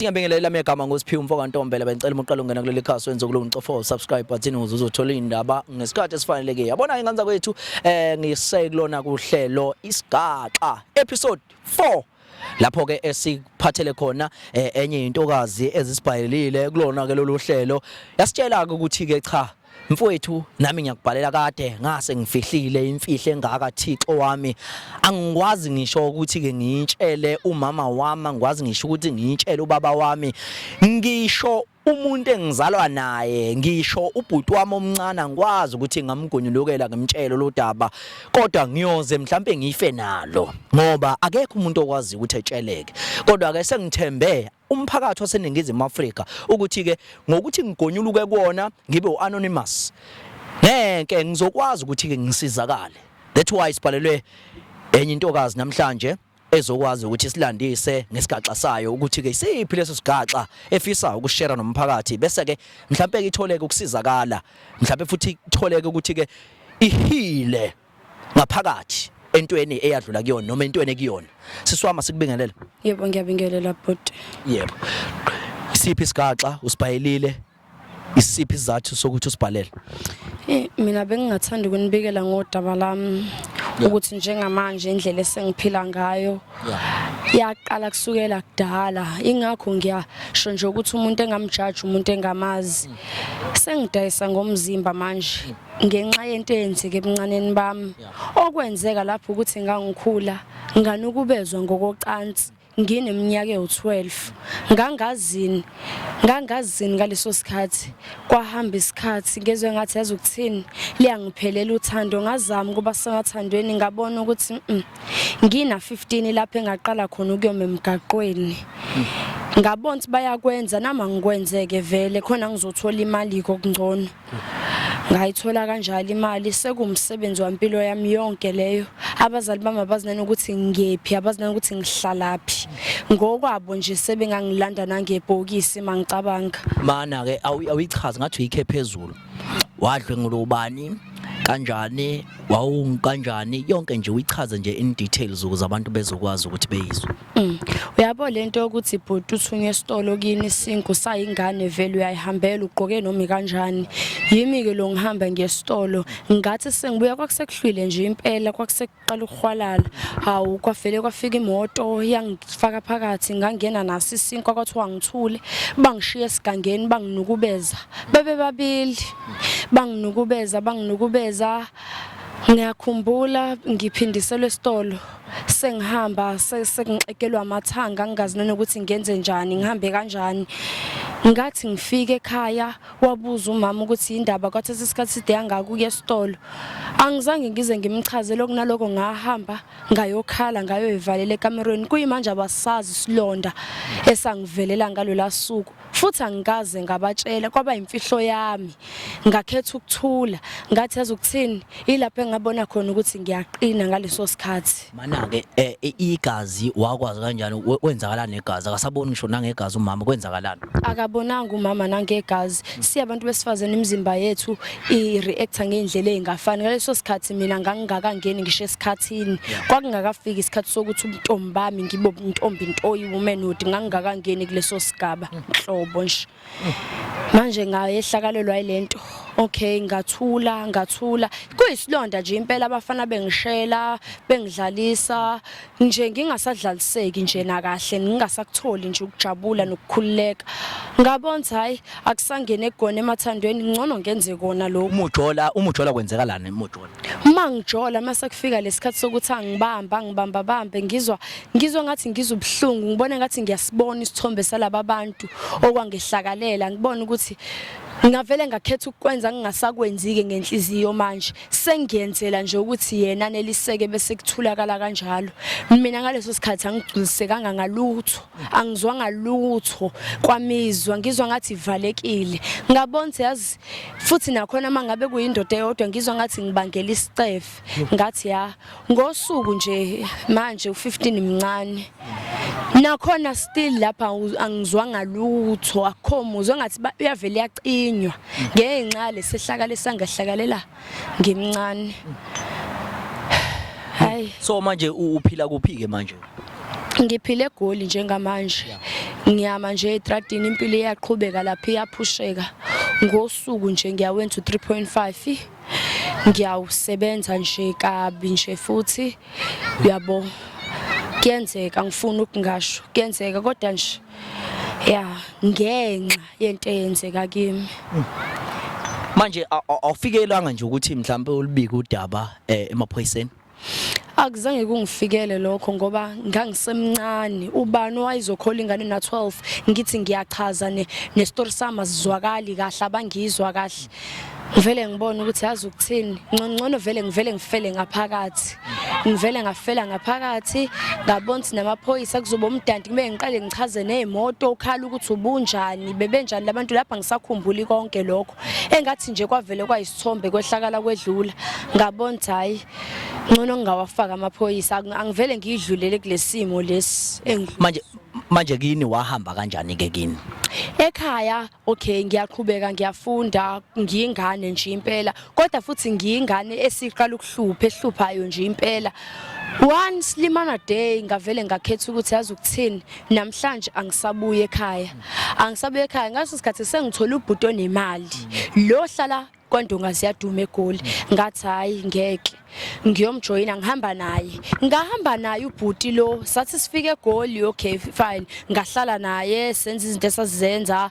Ngiyabingelela lami igama nguSiphiwe umfo kaNtombela, bengicela uma uqala ungena kuleli khasi wenze kulunga ucofa subscribe button ukuze uzothola indaba ngesikhathi esifanelekile. Yabona ingane zakwethu, ngisekulona kuhlelo Isigaxa episode 4, lapho ke esikuphathele khona enye intokazi ezisibhayelile kulona ke lolu hlelo. Yasitshela ke ukuthi ke cha mfowethu, nami ngiyakubhalela, kade ngase ngifihlile imfihlo engaka, Thixo wami. Angikwazi ngisho ukuthi ke ngiyitshele umama wami, angikwazi ngisho ukuthi ngiyitshele ubaba wami, ngisho umuntu engizalwa naye, ngisho ubhuti wami omncane angikwazi ukuthi ngamgonyulukela ngimtshele lo daba, kodwa ngiyoze mhlambe ngife nalo ngoba akekho umuntu okwazi ukuthi etsheleke. Kodwa ke sengithembe umphakathi waseNingizimu Afrika ukuthi ke ngokuthi ngigonyuluke kuwona ngibe uanonymous, ngeke ngizokwazi ukuthi ke ngisizakale. That's why sibhalelwe enye intokazi namhlanje ezokwazi ukuthi silandise ngesigaxa sayo, ukuthi ke isiphi leso sigaxa efisa ukushare nomphakathi, bese ke mhlambe ke itholeke ukusizakala, mhlambe futhi itholeke ukuthi ke ihile ngaphakathi entweni eyadlula kuyona noma entweni ekuyona. Siswama, sikubingelela. Yebo, ngiyabingelela bhuti. Yebo, isiphi isigaxa usibhayelile? Isiphi isizathu sokuthi usibhalele? Mina bengingathanda ukunibikela ngodaba lami ukuthi njengamanje indlela esengiphila ngayo yaqala kusukela kudala. Ingakho ngiyasho nje ukuthi umuntu engamjaji umuntu engamazi. Sengidayisa ngomzimba manje ngenxa yento eyenzeke ebuncaneni bami. Okwenzeka lapho ukuthi ngangikhula nganukubezwa ngokocansi ngineminyaka ewu-12. Ngangazini, ngangazini ngaleso sikhathi. Kwahamba isikhathi, ngezwe ngathi yazi ukuthini, liyangiphelela uthando. Ngazama ukuba semathandweni, ngabona ukuthi ngina-15 lapho engaqala khona ukuyoma emgaqweni. Ngabona ukuthi bayakwenza, nami angikwenzeke vele khona ngizothola imali kokungcono. Ngayithola kanjalo imali, sekuwumsebenzi wampilo yami yonke leyo. Abazali bami abazi nanokuthi ngiyephi, abazi nanokuthi ngihlalaphi. Ngokwabo nje sebengangilanda nangebhokisi mangicabanga. Mana ke awuyichazi, ngathi uyikhe phezulu. Wadlwengulwa ubani? Kanjani? Wawu kanjani? Yonke nje uyichaze nje in details ukuze abantu bezokwazi ukuthi beyizwe. Uyabo lento yokuthi bhuti uthunywe esitolo kini isinkwa sayingane, vele uyayihambela ugqoke noma kanjani. Yimi ke lo ngihamba ngesitolo, ngathi sengibuya kwakusekuhlwile nje impela, kwakusekuqala ukuhwalala. Hawu, kwavele kwafika imoto yangifaka phakathi, ngangena naso isinkwa, kwathiwa ngithule, bangishiya esigangeni banginukubeza. Bebe babili banginukubeza, banginukubeza. Ngiyakhumbula ngiphindiselwe esitolo, sengihamba sengixekelwa amathanga, ngingazi nanokuthi ngenze njani, ngihambe kanjani. Ngathi ngifike ekhaya, wabuza umama ukuthi indaba kwathatha isikhathi side kangaka ukuya esitolo. Angizange ngize ngimchazele okunaloko, ngahamba ngayokhala ngayoyivalela ekamerweni. Kuyimanje abasazi isilonda esangivelela ngalola suku, futhi angikaze ngabatshela, kwaba imfihlo yami. Ngakhetha ukuthula, ngathi yazi ukuthini, ilapho engabona khona ukuthi ngiyaqina ngaleso sikhathi. Mana ke igazi wakwazi kanjani? Kwenzakalani negazi? Akasaboni ngisho nangegazi umama, kwenzakalani? Akabonanga umama nangegazi. Siyabantu besifazane, imizimba yethu i-reacta ngey'ndlela ey'ngafani. Ngaleso sikhathi mina ngangingakangeni ngisho esikhathini, kwakungakafiki isikhathi sokuthi ubuntombi bami ngibe ubuntombi ntoyi, womanhood, ngangingakangeni kuleso sigaba nhlobo nje. Manje ngayehlakalelwa yilento. Okay, ngathula, ngathula, kuyisilonda nje impela, abafana bengishela, bengidlalisa nje, ngingasadlaliseki nje nakahle, ngingasakutholi nje ukujabula nokukhululeka. Ngabona ukuthi hayi, akusangene ekugona emathandweni, ngcono ngenze kona lokhu. Umujola, umujola kwenzekalani umujola? Uma ngijola, mase kufika lesikhathi sokuthi angibamba, angibamba bambe, ngizwa ngathi ngizwa ubuhlungu, ngibona ngathi ngiyasibona isithombe salaba bantu okwangehlakalela, ngibona ukuthi ngavele ngakhetha ukukwenza ngingasakwenzi-ke ngenhliziyo manje, sengiyenzela nje ukuthi yena aneliseke bese kuthulakala kanjalo. Mina ngaleso sikhathi angigculisekanga ngalutho, angizwanga lutho kwamizwa, ngizwa ngathi ivalekile. Ngabona ukuthi yazi futhi nakhona uma ngabe kuyindoda eyodwa ngizwa ngathi ngibangela isicefe. Ngathi ya ngosuku nje manje u15 mncane, nakhona still lapha angizwanga lutho, akukho muzwa, ngathi uyavele yacinywa ngenxa lesehlakalo esangehlakalela ngimncane. Hayi. So manje uphila kuphi ke manje? Ngiphile eGoli njengamanje. Ngiyama nje etradini impilo iyaqhubeka lapha iyaphusheka. Ngosuku nje ngiyawenza u-3.5 ngiyawusebenza nje kabi nje futhi uyabo kuyenzeka ngifuna ukungasho kuyenzeka kodwa nje ya ngenxa yento eyenzeka kimi. Manje awufikelanga nje ukuthi mhlawumbe ulibike udaba eh, emaphoyiseni? Akuzange kungifikele lokho ngoba ngangisemncane ubani owayezokhola ingane na-12 ngithi ngiyachaza ne nestory sami asizwakali kahle abangizwa kahle ngivele ngibone ukuthi yazi ukuthini ngcono vele ngivele ngifele ngaphakathi ngivele ngafela ngaphakathi ngabona ukuthi namaphoyisa kuzoba umdanti kumele ngiqale ngichaze nezimoto ukhala ukuthi ubunjani bebenjani labantu lapha ngisakhumbuli konke lokho engathi nje kwavele kwayisithombe kwehlakala kwedlula ngabona ukuthi hayi ngcono ngingawafaka amaphoyisa angivele ngiyidlulele kulesimo lesi manje manje kini wahamba kanjani ke kini ekhaya okay ngiyaqhubeka ngiyafunda ngiyingane nje impela kodwa futhi ngiyingane esiqala ukuhlupha ehluphayo nje impela one slimana day ngavele ngakhetha ukuthi yazi ukuthini namhlanje angisabuye ekhaya angisabuye ekhaya ngaso sikhathi sengithola ubhuti onemali lo hlala kwandonga ziyaduma egoli ngathi hayi ngeke ngiyomjoyina ngihamba naye ngahamba naye ubhuti lo sathi sifike egoli okay fine ngahlala naye senza izinto esazizenza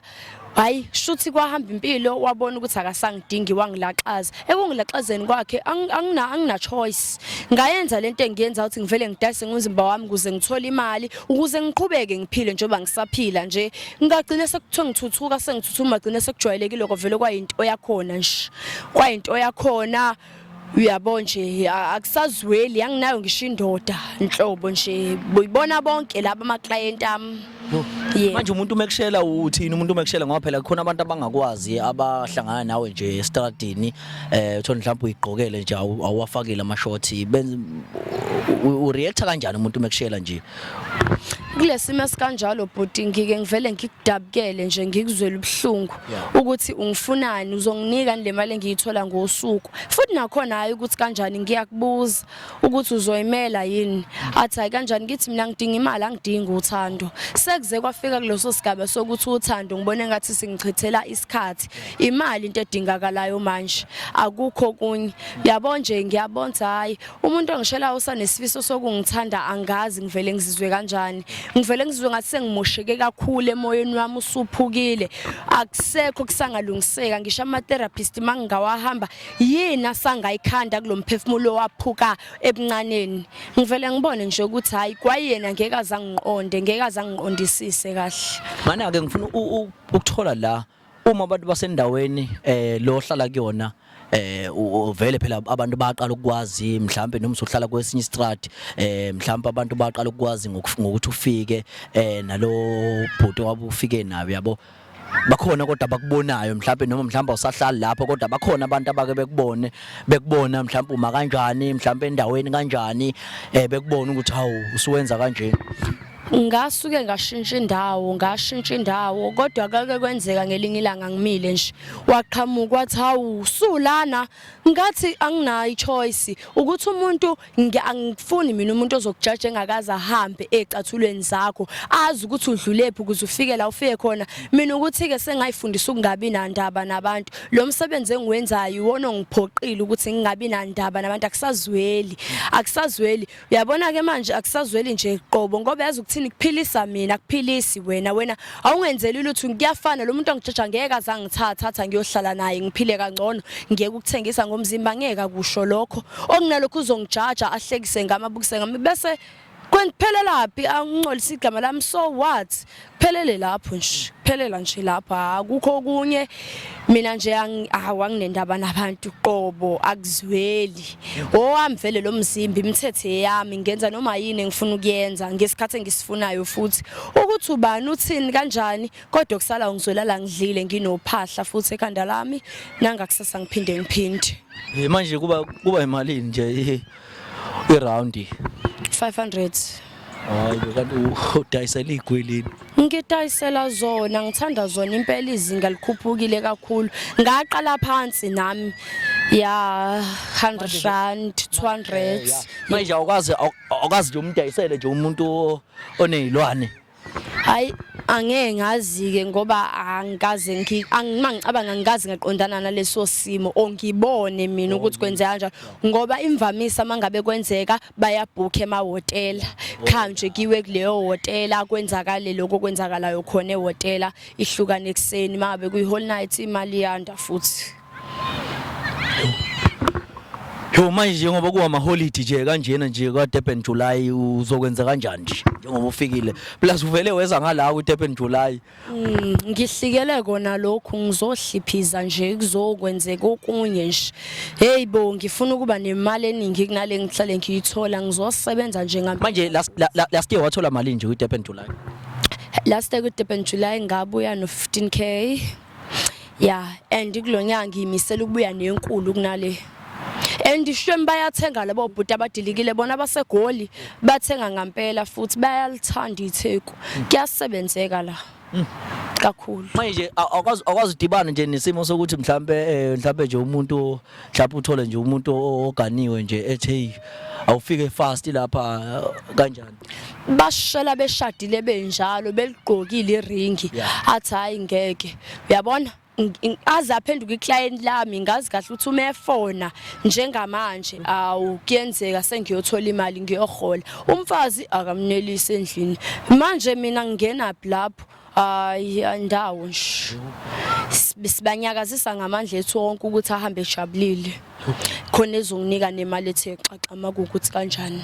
hayi shuthi kwahamba impilo wabona ukuthi akasangidingi wangilaxaza ekungilaxazeni kwakhe angina angina choice ngayenza lento engiyenza ukuthi ngivele ngidayise ngomzimba wami ukuze ngithole imali ukuze ngiqhubeke ngiphile njengoba ngisaphila nje ngagcina sekuthiwa ngithuthuka sengithuthuma gcina sekujwayelekile kwavele kwayinto yakhona nje kwayinto yakhona uyabo nje akusazweli anginayo ngisho indoda nhlobo nje buyibona bonke laba ama client ami. Yeah. Manje umuntu umekushela uthini umuntu umekushela ngoba phela kukhona abantu abangakwazi abahlangana nawe nje estradini eh uthola mhlawumbe uyigqokele nje awuwafakile ama shorts u react kanjani umuntu umekushela nje? Kulesimo esikanjalo bhuti ngike ngivele ngikudabukele nje ngikuzwele ubuhlungu ukuthi ungifunani uzonginika le mali engiyithola ngosuku futhi nakhona hayi ukuthi kanjani ngiyakubuza ukuthi uzoyimela yini athi hayi kanjani ngithi mina ngidinga imali angidingi uthando sekuze kwafika kuleso sigaba sokuthi uthando ngibone ngathi singichithela isikhathi imali into edingakalayo manje akukho kunye yabo nje ngiyabona hayi umuntu ongishelayo usanesifiso sokungithanda angazi ngivele ngizizwe kanjani ngivele ngizizwe ngathi sengimosheke kakhulu emoyeni wami usuphukile akusekho kusangalungiseka ngisho ama therapist mangingawahamba yini asangayikhanda kulomphefumulo waphuka ebuncaneni ngivele ngibone nje ukuthi hayi kwayena ngeke azangiqonde ngeke azangiqondisise kahle. Mana ke ngifuna ukuthola la uma abantu basendaweni eh lo hlala kuyona eh uvele phela abantu baqala ukwazi mhlambe noma usuhlala kwesinye istrati eh mhlambe abantu baqala ukwazi ngokuthi ufike eh nalo bhuti wabufike nayo yabo bakhona kodwa abakubonayo mhlawumbe noma mhlawumbe awusahlali lapho kodwa bakhona abantu abake bekubone bekubona mhlawumbe uma kanjani mhlawumbe endaweni kanjani eh bekubona ukuthi hawu usuwenza kanje. Ngasuke ngashintsha indawo ngashintsha indawo kodwa kake kwenzeka ngelinye ilanga ngimile nje waqhamuka wathi hawu sulana ngathi anginayo ichoice ukuthi umuntu Angifuni mina umuntu ozokujaja engakaze ahambe ezicathulweni zakho azi ukuthi udlulephi ukuze ufike la ufike khona. Mina ukuthi-ke sengayifundisa ukungabi nandaba nabantu. Lo msebenzi engiwenzayo iwona ongiphoqile ukuthi ngingabi nandaba nabantu akusazweli. Akusazweli. Uyabona-ke manje akusazweli nje qobo ngoba yazi ukuthini kuphilisa mina akuphilisi wena. Wena awungenzeli lutho kuyafana lo muntu ongijaja ngeke aze angithathe athi angiyohlala naye ngiphile kangcono ngiyeke ukuthengisa ngomzimba ngeke akusho lokho. Okunalokho uzongijaja ahlekise ngami abukise ngami bese kwephelelaphi angingcolisa igama lami so what kuphelele lapho nje kuphelela nje lapho akukho okunye mina nje awu anginendaba nabantu qobo akuzweli owami vele lo mzimba imithetho yami ngenza noma yini engifuna ukuyenza ngesikhathi engisifunayo futhi ukuthi ubani uthini kanjani kodwa kusala ngizolala ngidlile nginophahla futhi ekhanda lami nangakusasa ngiphinde ngiphinde. Hey manje kuba kuba imalini nje i round? 500. Hayi kanti udayisela igwilini. Ngidayisela zona ngithanda zona impela izinga likhuphukile kakhulu. Ngaqala phansi nami. Ya, 100 rand, 200. Manje awukwazi nje umdayisele nje umuntu onezilwane? Hayi, angeke ngazi ke ngoba angikaze ngi angima ngicabanga angikaze ngaqondana naleso simo ongibone mina ukuthi kwenzeka kanjani, ngoba imvamisa mangabe kwenzeka bayabhukha emahhotela, khanje kiwe kuleyo hotela kwenzakale lokho kwenzakalayo khona ehhotela, ihlukane ekuseni. Mangabe kuyi whole night imali yanda futhi. Yo, manje njengoba kuwama holiday nje kanjena nje kwa Durban July, uzokwenza kanjani nje njengoba ufikile, plus uvele weza ngala ku Durban July? Ngihlikele kona lokhu, ngizohliphiza nje, kuzokwenzeka okunye nje. Hey bo, ngifuna ukuba nemali eningi kunale ngihlale ngiyithola, ngizosebenza nje ngam. Manje last year wathola mali nje ku Durban July? Last year ku Durban July ngabuya no 15K. Yeah, and kulonyaka ngiyimisela ukubuya nenkulu kunale. And shem, bayathenga labo bhuti abadilikile bona baseGoli, bathenga ngampela futhi bayalithanda iTheku. Kuyasebenzeka la. Kakhulu. Manje awukwazi udibana nje nesimo sokuthi mhlambe nje umuntu, mhlawumbe uthole nje umuntu oganiwe nje ethi, "Hey, awufike fast lapha," kanjani? Bashela beshadile benjalo, beligqokile iringi. Athi hayi, ngeke, uyabona, aze aphenduke iclient lami. Ngazi kahle ukuthi uma efona njengamanje, awu, kuyenzeka sengiyothola imali, ngiyohola, umfazi akamnelisi endlini. Manje mina ngingena lapho? Hayi, andawo nje. Sibanyakazisa ngamandla ethu wonke ukuthi ahambe ejabulile khona ezonginika nemali ethe xaxa makuwukuthi kanjani.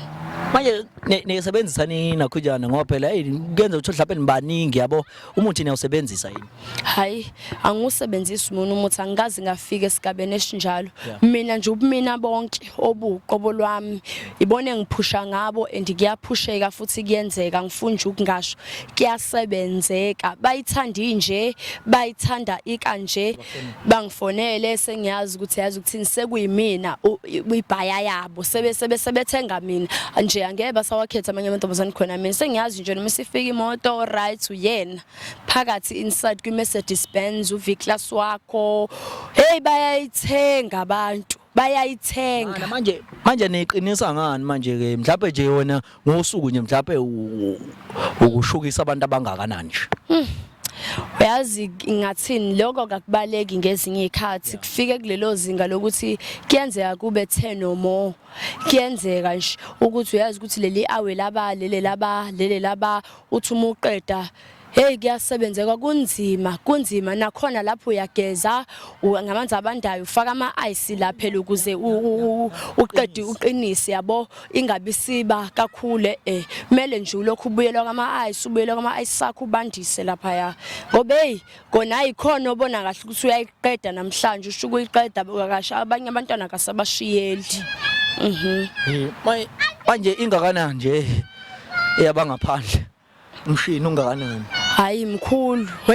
Manje niyisebenzisa nini nakhujana, ngoba phela hey, kuyenza ukuthi mhlawumbe nibaningi, yabo, umuthi niyawusebenzisa yini? Hayi, angiwusebenzisi mina umuthi, angikaze ngafika esigabeni esinjalo. Mina nje ubumina bonke obuqobo lwami ibone ngiphusha ngabo, and kuyaphusheka futhi kuyenzeka. Ngifuna nje ukungasho, kuyasebenzeka, bayithanda nje, bayithanda ikanje, bangifonele sengiyazi ukuthi yazi ukuthini, sekuyimina ibhaya yabo, sebe sebe sebethenga mina nje, angeke basawakhetha amanye amantombazane khona mina sengiyazi nje noma isifika imoto, right, uyena phakathi inside kwi-Mercedes Benz u-V class wakho. Hey, bayayithenga abantu, bayayithenga. Manje niqinisa ngani manje ke? Mhlawumbe nje wena ngosuku nje mhlawumbe ukushukisa abantu abangakanani nje? Uyazi ngathini, lokho kakubaleki ngezinye izikhathi kufike kulelo zinga lokuthi kuyenzeka kube 10 or more. Kuyenzeka nje ukuthi uyazi ukuthi leli awe laba, lele laba, lele laba, uthi uma uqeda, hey, kuyasebenzeka. Kunzima, kunzima nakhona lapho uyageza ngamanzi abandayo, ufaka ama-ice la phela ukuze uqede uqinise, yabo, ingabi siba kakhulu. Kumele nje ulokhu ubuyelwa kwama-ice, ubuyelwa kwama-ice sakho, ubandise laphaya, ngoba hey, kona ayikhona obona kahle ukuthi uyayiqeda namhlanje, usho ukuyiqeda kasha, abanye abantwana kasabashiyeli. Manje ingakanani nje eyabangaphandle, umshini ungakanani? Hayi, mkhulu. Hey.